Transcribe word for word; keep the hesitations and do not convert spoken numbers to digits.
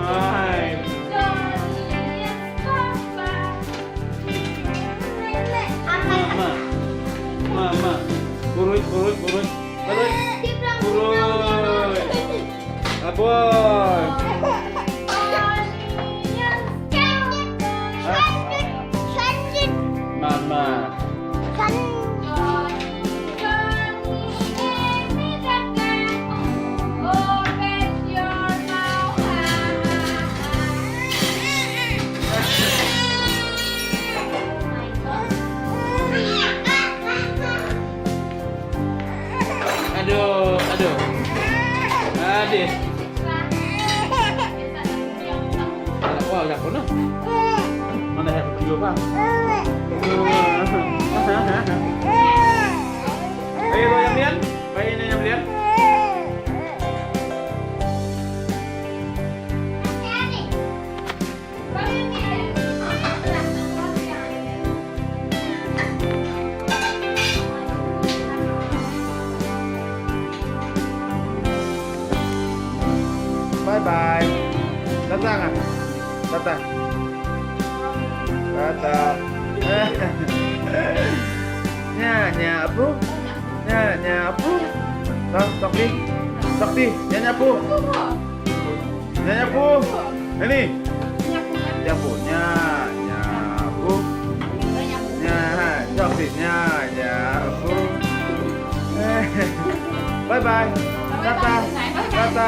Nice. Ma, ma. Ma, ma. Buruj, buruj, buruj. Buruj. Buruj. Aboy. Ma, ma. Aduh, aduh. Aduh. Wah, dah penuh. Mana yang kedua, Bang? Ayo, yang Lian. Ayo, ini yang Lian. Bye. Tata nga. Tata. Tata. Nya nya apu. Nya nya apu. Sok sok di. Sok di. Nya nya apu. Nya nya apu. Ini. Nya apu. Nya nya apu. Nya ha. Sok di. Nya nya apu. Bye bye. Tata. Tata.